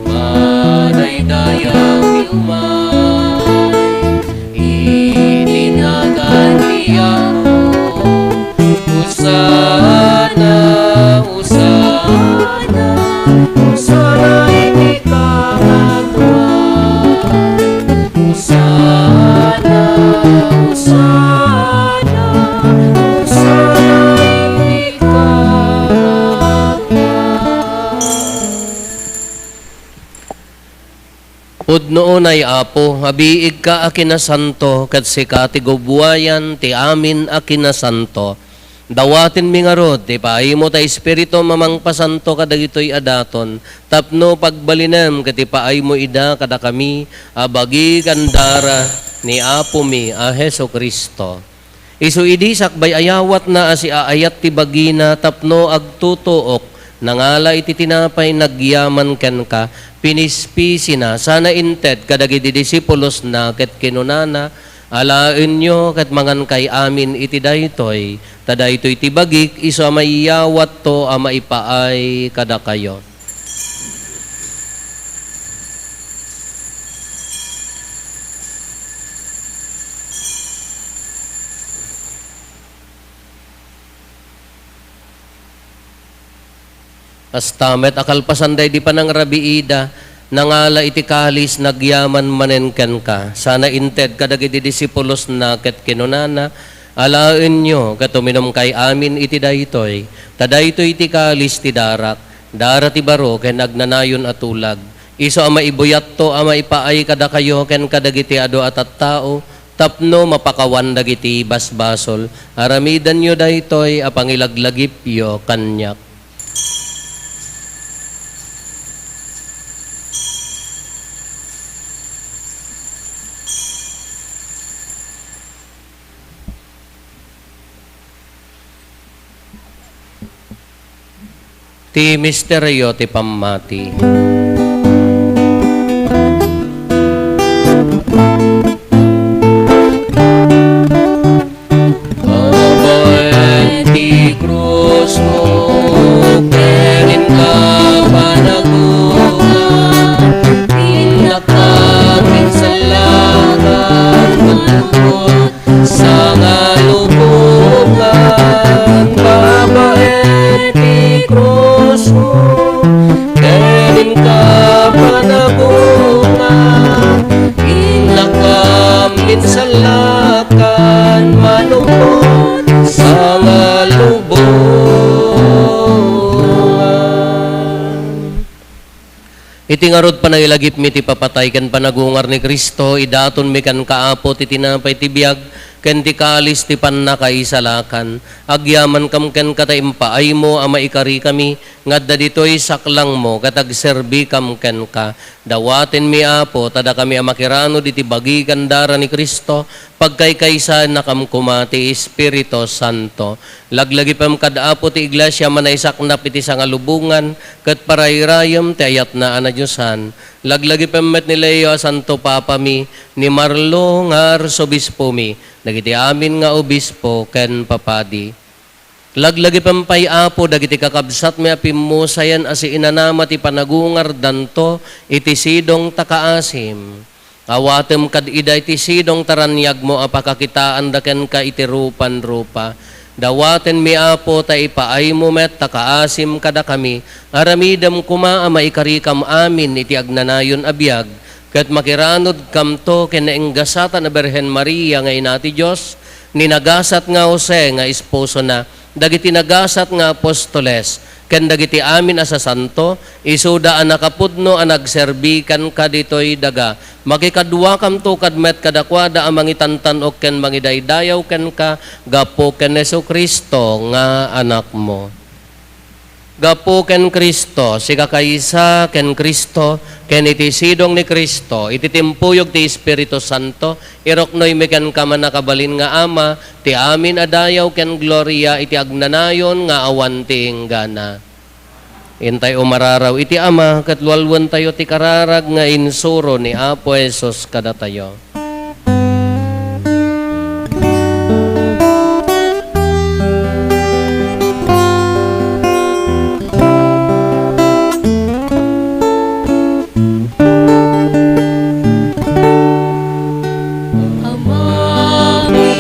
Madaydayaw ti umay iti nagan ti Apo. Hosanna, Hosanna, Hosanna iti kangatoan. Hosanna, Hosanna, Hosanna iti kangatoan. Pudno unay, Apo, a biigka a kinasanto, ket sika ti gubuayan ti amin a kinasanto. Dawatenmi ngarud ti paaymo ta Espiritum a mangpasanto kadagitoy a daton, tapno pagbalinem ket ipaaymo ida kadakami a bagi ken dara ni Apomi a Jesu-Cristo. Isu idi sakbay ayawatna a siaayat ti bagina tapno agtutuok, nangala iti tinapay nagyaman kenka, pinispisina, sana inted kadagiti disipulosna ket kinunana, "Alaenyo ket mangankay amin iti daytoy, ta daytoy ti bagik isu a maiyawatto a maipaay kadakayo." Kasta met a kalpasan daydi panangrabiida, nangala iti kalis, nagyaman manen kenka. Sana inted kadagiti disipulosna ket kinunana, "Alaenyo ket uminumkay amin iti daytoy, ta daytoy ti kalis ti darak, dara ti baro ken agnanayon a tulag. Isu a maibuyatto a maipaay kadakayo ken kadagiti adu a tattao, tapno mapakawan dagiti basbasol. Aramidenyo daytoy a pangilaglagipyo kaniak." Ti misterio ti pammati. Abaen ti krusmo, ken inka panagungar, innaka pinsallakan, malukot, sangalubongan, babaen ti krusmo, ken inka panagungar, innaka pinsallakan, malukot, sangalubongan. Iti ngarud, panailagipmi ti papatay ken panagungar ni Cristo, idatonmi kenka, Apo, ti tinapay ti biag ken ti kalis ti pannakaisalakan. Agyamankam kenka ta impaaymo a maikarikami nga adda ditoy saklangmo ket agserbikam kenka. Dawatenmi, Apo, ta dakami a makiranod iti bagi ken dara ni Cristo, pagkaykaysaennakam koma ti Espiritu Santo. Laglagipem kad Apo ti Iglesia a manaisaknap iti sangalubongan ket parayrayem ti ayatna a nadiosan. Laglagipem met ni Leo a Santo Papami, ni Marlo nga Arsobispomi, dagiti amin nga obispo ken papadi. Laglagipem pay, Apo, dagiti kakabsatmi a pimmusayen a siinanama ti panagungardanto iti sidong ta kaasim. Awatem kad ida iti sidong ta raniagmo a pakakitaanda kenka iti rupan-rupa. Dawatenmi, Apo, ta ipaaymo met ta kaasim kadakami. Aramidem koma a maikarikam amin iti agnanayon a biag, ket makiranodkamto ken nainggasatan a Birhen Maria nga Ina ti Dios, ni nagasat nga Jose nga esposona, dagiti nagasat nga apostoles, ken dagiti amin a sasanto, isuda a nakapudno a nagserbi kenka ditoy daga. Makikaduakamto kad met kadakuada a mangitantan-ok ken mangidaydayaw kenka gapu ken Jesu-Cristo nga Anakmo. Gapu ken Cristo, sikakaysa ken Cristo, ken iti sidong ni Cristo, iti timpuyog ti Espiritu Santo, iruknoymi kenka, mannakabalin nga Ama, ti amin a dayaw ken gloria iti agnanayon nga awan ti inggana. Intay umararaw iti Ama, ket lualwentayo ti kararag nga insuro ni Apo Jesus kadatayo. Amami,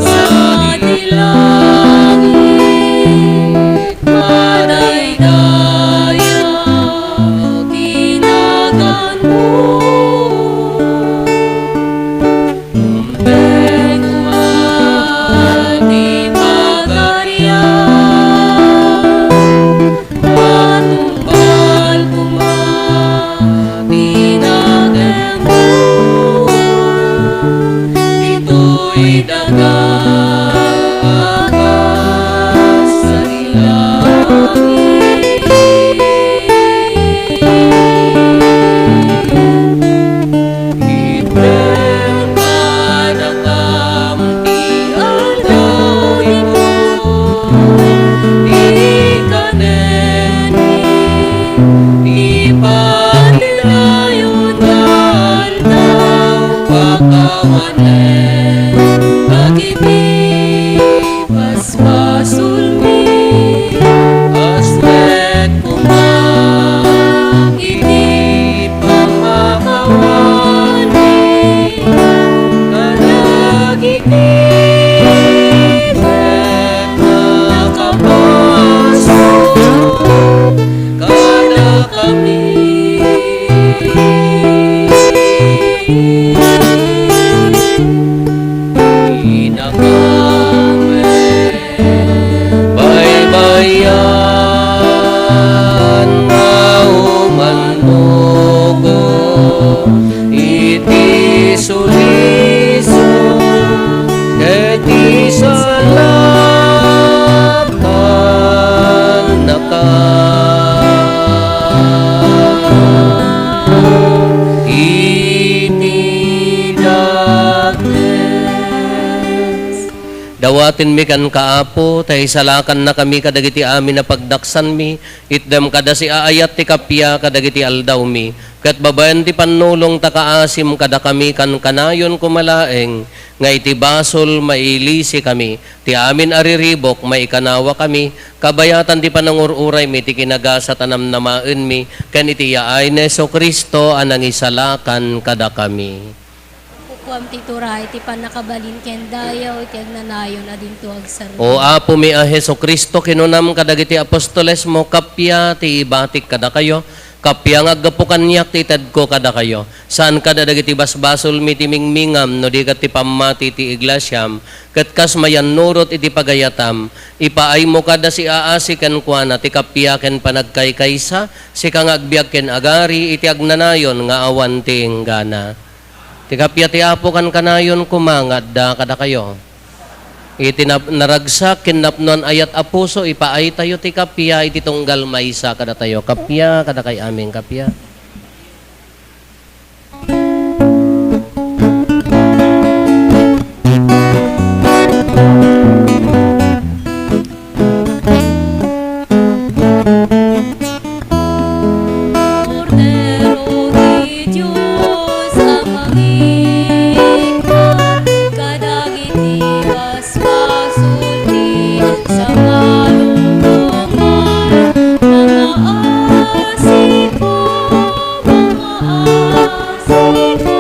sadi langit, madaydayaw ti naganmo. Umpen koma ti pagarian, patungpal koma ti naganmo. Ditoy daga a kas sadi langit. Itdem kadakam ti aldaw ito, ti kanen, ti pagdaydayaw nga aldaw, pakawanen dagiti basbasolmi, kas met koma iti pamakawanmi kadagiti met nakabasol kadakami. Inakam met baybay-an nga umannugo iti sulisog ket isalapannaka iti dakes. Awatenmi kenka, Apo, ta isalakannakami kadagiti amin a pagdaksanmi. Itdem kada siaayat ti kappia kadagiti aldawmi, ket babaen ti pannulong ta kaasim kadakami, kankanayon koma laeng nga iti basol mailisikami. Ti amin a riribuk, maikanawakami, kabayatan ti panangur-uraymi iti kinagasat a namnamaenmi, ken iti yaay ni Jesu-Cristo a nangisalakan kadakami. Kukuam ti turay, ti pannakabalin ken dayaw iti agnanayon a dinto agsarungod. O Apomi a Jesu-Cristo, kinunam kadagiti apostolesmo, kappia ti ibatik kadakayo, kappia nga aggapu kaniak ti itedko kadakayo. Saan kada dagiti basbasolmi ti mingmingam, no di ket ti pammati ti iglesiam, ket kas mayannurot iti pagayatam, ipaaymo kada siaasi kenkuana ti kappia ken panagkaykaysa, sika nga agbiag ken agari iti agnanayon nga awan ti inggana. Ti kappia ti Apo kankanayon koma nga adda kadakayo. Iti nap-, naragsak ken napnoan ayat a puso, ipaaytayo ti kappia iti tunggal maysa kadatayo. Kappia kadakay amin, kappia. Kordero ti Dios a mangikkan kadagiti basbasol ti sangalubongan, mangaasika, mangaasika.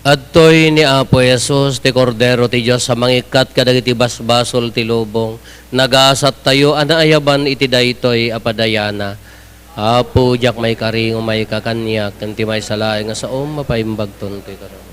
Adtoy ni Apo Jesus, ti Kordero ti Dios a mangikkat kadagiti basbasol ti lubong. Nagasattayo a naayaban iti daytoy a padayana. Apo, diak maikari nga umayka kaniak, ken ti maysa laeng nga saom, mapaimbagton toy kano.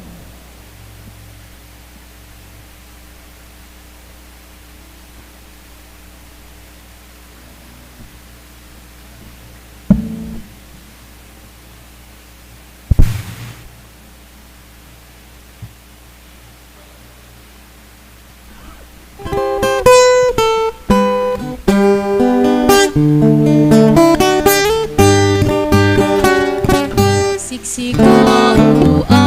Siksikaw a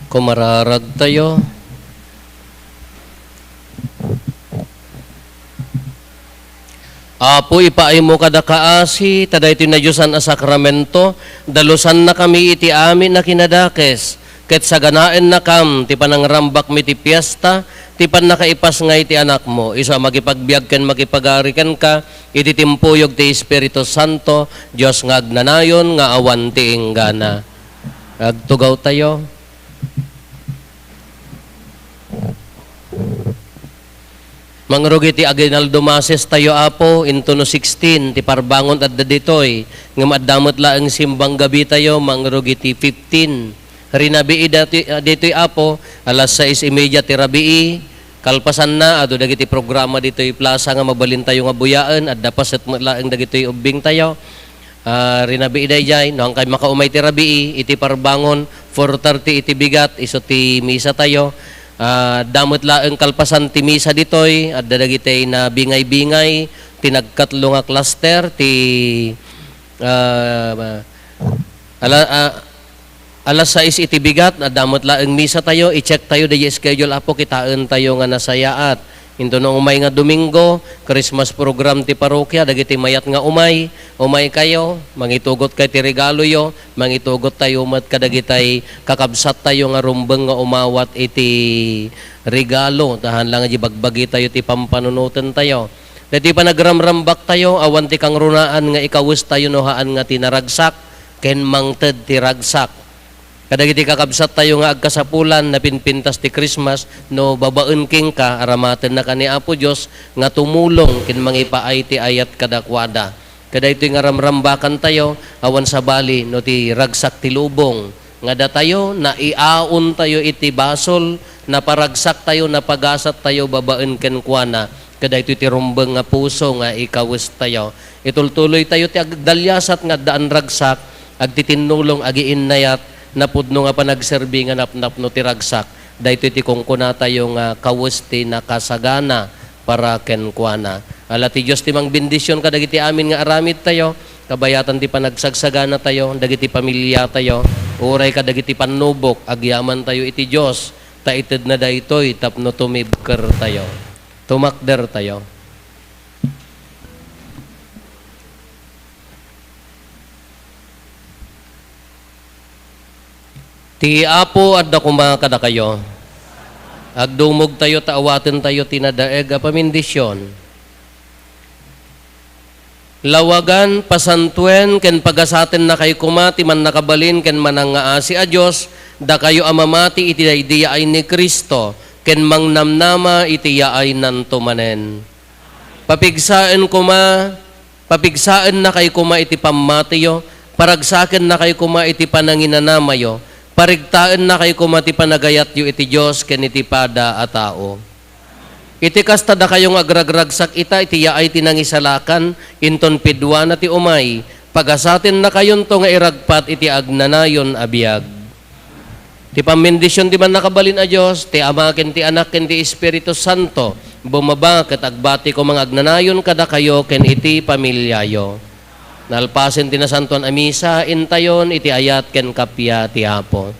Kumararagtayo. Apo, ipaaymo kada kaasi ta daytoy nadiosan a sakramento, dalusannakami iti amin a kinadakes, ket saganaennakam ti panangrambakmi ti fiesta, ti pannakaipasngay ti Anakmo, isu a makipagbiag ken makipagari kenka iti timpuyog ti Espiritu Santo, Dios nga agnanayon nga awan ti inggana. Agtugawtayo. Mangrugi ti aguinaldo masses tayo, Apo, intono sixteen ti parbangon adda ditoy, ngem adda met laeng simbang gabi tayo, mangrugi ti fifteen. Rinabii dati-, ditoy, Apo, alas sais y media ti rabii, kalpasanna, adu dagiti programa ditoy plaza nga mabalin tayo nga buyaen, adda paset met laeng dagitoy ubbing tayo. Ah, rinabii daydiay, no, hankay makaumay ti rabii, iti parbangon, four thirty iti bigat, isu ti misa tayo. Ah, adda met laeng kalpasan ti misa ditoy, adda dagiti nabingay-bingay, ti nagkatlo nga cluster, ti, ah, ala-, ah, Alas sais iti bigat, adda met laeng misa tayo, i-check tayo daydi schedule, Apo, kitaen tayo nga nasayaat. Intono umay nga Domingo, Christmas program ti parokia, dagiti mayat nga umay, umay kayo, mangitugot kay ti regaloyo, mangitugot tayo met kadagitay kakabsat tayo nga rumbeng nga umawat iti regalo, ta haan lang di bagbagi tayo ti pampanunoten tayo. Daytoy panagramrambak tayo, awan ti kangrunaan nga ikawes tayo no haan nga ti naragsak, ken mangted ti ragsak. Kadagiti kakabsat tayo nga agkasapulan, napinpintas ti Christmas, no babaen kenka, aramatennaka ni Apo Dios nga tumulong ken mangipaay ti ayat kadakuada. Kadaytoy nga ramrambakan tayo, awan sabali no ti ragsak ti lubong. Nga datayo, naiaon tayo iti basol, naparagsak tayo, napagasat tayo babaen kenkuana. Kadaytoy ti rumbeng nga puso nga ikawes tayo. Itultuloy tayo ti agdaliasat nga addaan ragsak, agtitinnulong, agiinnayat, napudno nga panagserbi nga napnapno ti ragsak. Daytoy ti kunkuna tayo nga kawes ti nakasagana para kenkuana. Ala ti Dios ti mangbendision kadagiti amin nga aramid tayo, kabayatan ti panagsagsagana tayo, dagiti pamilya tayo, uray kadagiti pannubok, agyaman tayo iti Dios, ta itedna daytoy tapno tumibker tayo. Tumakder tayo. Ti Apo adda koma kadakayo. Agdumogtayo ta awatentayo ti nadaeg a pamendisyon. Lawagan, pasantuen, ken pagasatennakay koma ti mannakabalin ken manangngaasi a Dios, dakayo a mamati iti daydi yaay ni Cristo, ken mangnamnama iti yaaynanto manen. Papigsaen koma, papigsaennakay koma iti pammatiyo, paragsakennakay koma iti pananginanamayo, parigtaennakay koma ti panagayatyo iti Dios ken iti pada a tao. Iti kasta, dakayo nga agragragsak ita iti yaay ti nangisalakan, inton piduana ti umay, pagasatennakayonto nga iragpat iti agnanayon a biag. Ti pammendision ti Mannakabalin a Dios, ti Ama ken ti Anak ken ti Espiritu Santo, bumaba ket agbati koma nga agnanayon kadakayo ken iti pamiliayo. Nalpasen ti Nasantoan a Misa, intayon iti ayat ken kappia ti Apo.